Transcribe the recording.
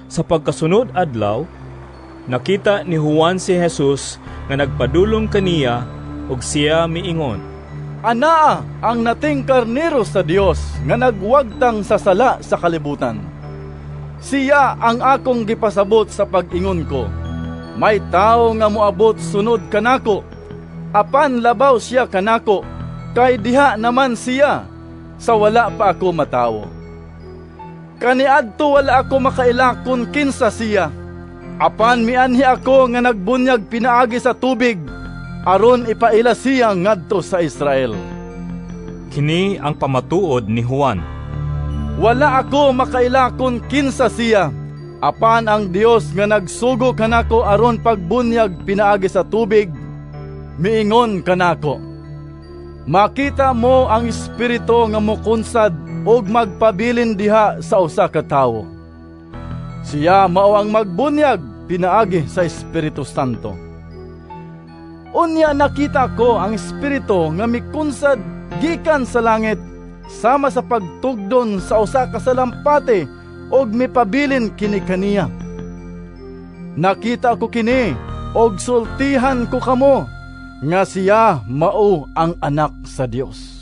Sa pagkasunod adlaw, nakita ni Juan si Jesus nga nagpadulong kaniya ug siya miingon, "Anaa ang nating karnero sa Dios nga nagwagtang sa sala sa kalibutan. Siya ang akong gipasabot sa pag-ingon ko, 'May tawo nga moabot sunod kanako, apan labaw siya kanako, kay diha naman siya sa wala pa ako matawo.' Kaniadto wala ako makaila kun kinsa siya, apan mianhi ako nga nagbunyag pinaagi sa tubig aron ipaila siya ngadto sa Israel." Kini ang pamatuod ni Juan. "Wala ako makaila kun kinsa siya, apan ang Dios nga nagsugo kanako aron pagbunyag pinaagi sa tubig, miingon kanako, 'Makita mo ang Espiritu nga mokunsad ug magpabilin diha sa usa ka tawo. Siya mao ang magbunyag pinaagi sa Espiritu Santo.' Unya nakita ko ang Espiritu nga mikunsad gikan sa langit sama sa pagtugdon sa usa ka salampati ug mipabilin kini kaniya. Nakita ko kini ug sultihan ko kamo nga siya mao ang Anak sa Dios."